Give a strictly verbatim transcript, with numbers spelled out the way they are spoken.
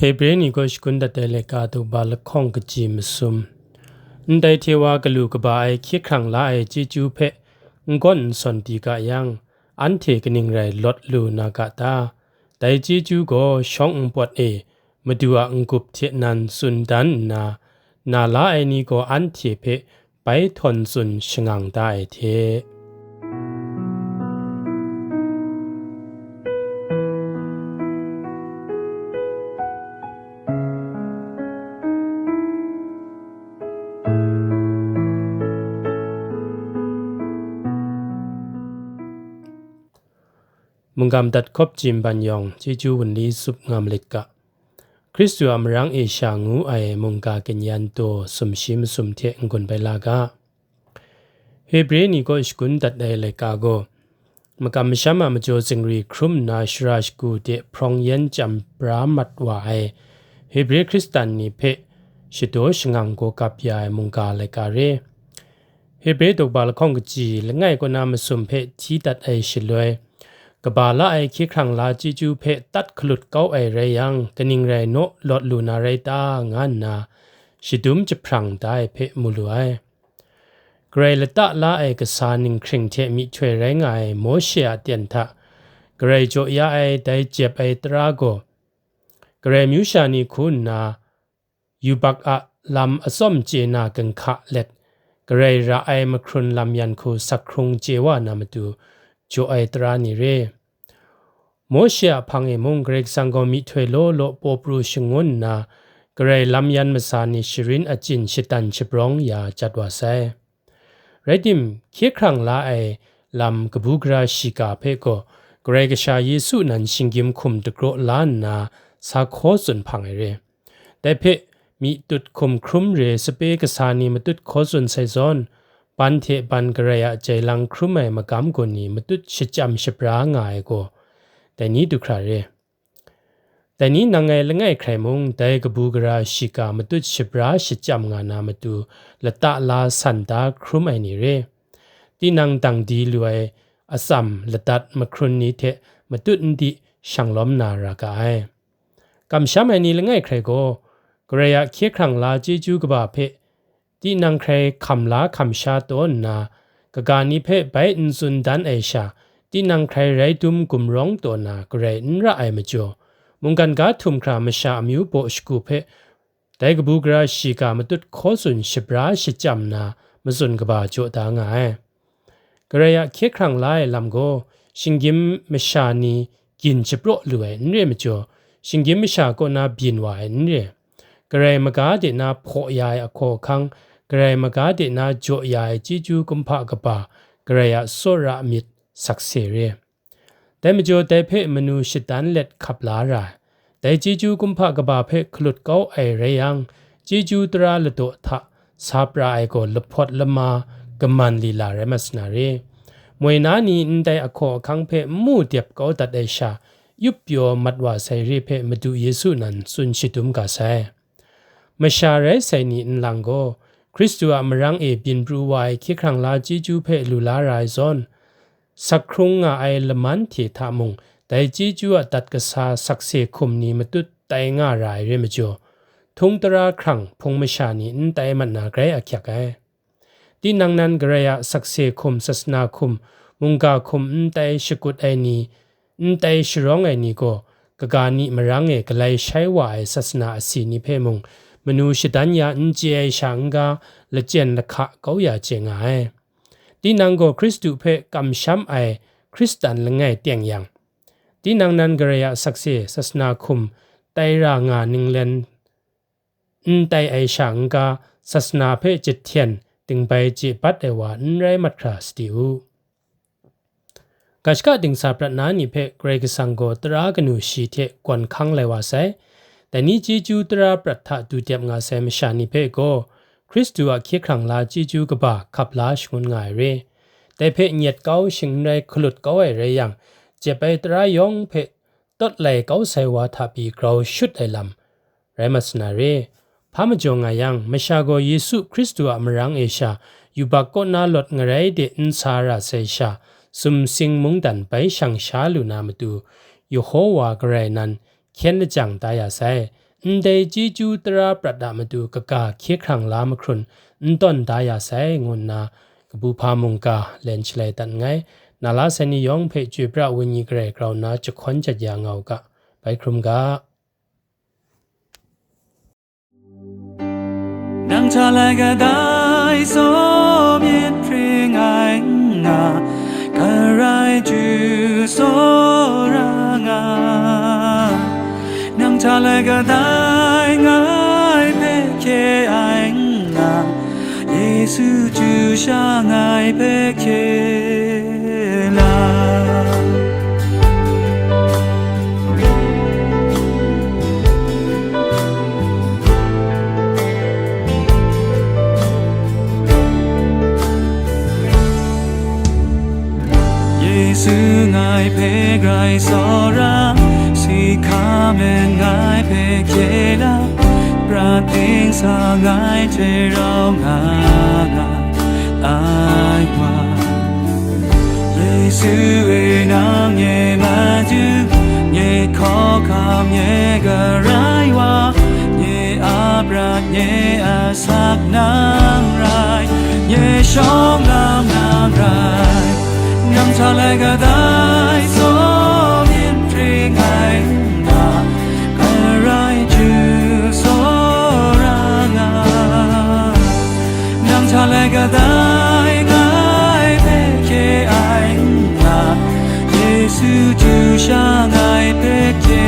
Hebre ni kaw shakun dat ai laika daw ba lahkawng kaji masum. Ndai hte wa galu kaba ai hkye hkrang la ai chyeju hpe n gawn n sawn di ga yang, anhte kaning rai lawt lu na ga ta? Dai chyeju gaw shawng npawt e Madu a n-gup hte nan tsun dan nna, na la ai ni gaw anhte hpe bai htawn tsun shangang da ai hte. Mungga madat hkawp jim ban yawng, chyeju wunli tsup nga malit ga. Hkristu a marang e sha ngu ai mungga kanyan daw sumshi masum hte n-gun bai la ga. Hebre ni kaw shakun dat ai laika gaw, makam masham a majaw zingri hkrum nna shara shagu de hprawng yan chyam bra mat wa ai Hebre Hkristan ni hpe shadaw shangang gaw kap ya ai mungga laika re. Hebre daw ba lahkawng kaji langai kaw na masum hpe hti dat ai shaloi, kaba la ai hkye hkrang la chyeju hpe tat hkalut kau ai rai yang, kaning rai naw lawt lu na rai ta, nga nna shadum jahprang da ai hpe mu lu ai. Karai lata la ai kasa ninghkring hte myihtoi rai nga ai Mawshe a ten hta, Karai jaw ya ai dai jep ai tara gaw, Karai amyu sha ni hku nna, yubak a lam atsawm chye na ginhka let, Karai ra ai mahkrun lam yan hku sak hkrung chye wa na matu, jaw ai tara ni re. Mawshe a hpang e mung Karai Kasang gaw myihtoi law law paw pru shangun nna, Karai lam yan masa ni sharin achyin shatan shabrawng ya jat wa sai. Rai tim, hkye hkrang la ai lam kabu gara shiga hpe gaw, Karai Kasha Yesu nan shinggyim hkum dagraw la nna sa hkaw tsun hpang ai re. Dai hpe, myi tut hkum hkrum re sape kasa ni matut hkaw tsun sai zawn, ban hte ban Karai a jailang hkrum ai magam gaw ni matut shachyam shabra nga ai gaw, dai ni du hkra re. Dai ni nang ngai langai hkrai mung, dai kabu gara shiga matut shabra shachyam nga na matu lata la san da hkrum ai ni re. Tinang dang di lu ai atsam ladat mahkrun ni hte matut n di shang lawm na ra ga ai. Kamsham ai ni langai hkrai gaw, Karai a hkye hkrang la chyeju kaba hpe tinang hkrai hkam la hkam sha taw nna, kaga ni hpe bai n tsun dan ai sha, tinang hkrai rai dum gumrawng taw na garai n ra ai majaw, mungkan ga htum hkra masha amyu baw shagu hpe dai kabu gara shiga matut hkaw tsun shabra shachyam na matsun kaba jaw da nga ai. Karai a hkye hkrang la ai lam gaw, shinggyim masha ni gyin shapraw lu ai n re majaw, shinggyim masha kaw na byin wa ai n re. Karai maga de na hpaw ya ai ahkaw ahkang, Karai maga de na jaw ya ai chyeju kumhpa kaba, Karai a tsawra myit sakse re. Dai majaw dai hpe manu shadan let hkap la ra ai. Dai chyeju kumhpa kaba hpe hkalut kau ai rai yang, chyeju tara ladaw hta sa pra ai gaw lahpawt lama kaman lila rai mat sa na re. Moi na ni ndai ahkaw ahkang hpe n mu dep kau dat ai sha, yup pyaw mat wa sai re hpe Madu Yesu nan tsun shadum ga sai. Masha rai sai ni nlang gaw, Hkristu a marang e byin pru wa ai hkye hkrang la chyeju hpe lu la ra ai zawn, sak hkrung nga ai laman hte hta mung, dai chyeju a dat kasa sakse hkum ni matut tai nga ra ai re majaw, htung tara hkrang hpung masha ni n tai mat na grai ahkyak ai. Tinang nan Karai a sakse hkum, sasana hkum, mungga hkum n tai shakut ai ni, n tai sharawng ai ni gaw, kaga ni marang e galai shai wa ai sasana asi ni hpe mung, manu shadan ya n chye ai sha n-ga, lachyen lahka kau ya chye nga ai. Tinang gaw Hkristu hpe kamsham ai Hkristan langai teng yang, tinang nan Karai a sakse, sasana hkum, tai ra nga ninglen n tai ai sha n-ga, sasana hpe jahten dingbai chye bat ai wa n rai mat hkra sadi u. Ga shaka dingsa prat na ni hpe Karai Kasang gaw tara kanu shi hte gawn hkang lai wa sai. Dai ni chyeju tara prat hta du dep nga sai masha ni hpe gaw, Hkristu a hkye hkrang la chyeju kaba hkap la shangun nga ai re. Dai hpe nyet kau shing n rai hkalut kau ai rai yang, jep ai tara yawng hpe tawt lai kau sai wa hta pyi grau shut ai lam rai mat sa na re. Hpa majaw nga yang, masha gaw Yesu Hkristu a marang e sha, yubak kaw na lawt ngarai de n sa ra sai sha, sumsing mungdan bai shang sha lu na matu, Yehowa Karai nan hkyen lajang da ya sai. ndai chyeju tara prat a matu kaga hkye hkrang la mahkrun n tawn da ya sai, ngu nna kabu hpa mungga len shalai dat nngai. Na la sai ni yawng hpe chyoi pra ai Wenyi Karai grau nna jahkawn jat ya nga u ga. Bai hkrum ga. Nang hta lai kadai saw myit hpring ai n nga, Karai Jesu tsawra nga. Nang hta lai kadai ngai hpe hkye ai n nga, Yesu Jesu sha ngai hpe hkye la. Yesu ngai hpe grai tsawra, si hka men ngai hpe hkye la, prat dingsa ngai hte rau nga nga ai wa. Yesu e, nang nye Madu, nye hkawhkam, nye Karai wa, nye a prat, nye a asak nang rai, nye shawng lam nang rai. Nang hta lai kadai saw myit hpring ai n nga, Karai Jesu tsawra nga. Nang hta lai kadai ngai hpe hkye ai n nga, Yesu Jesu sha ngai hpe hkye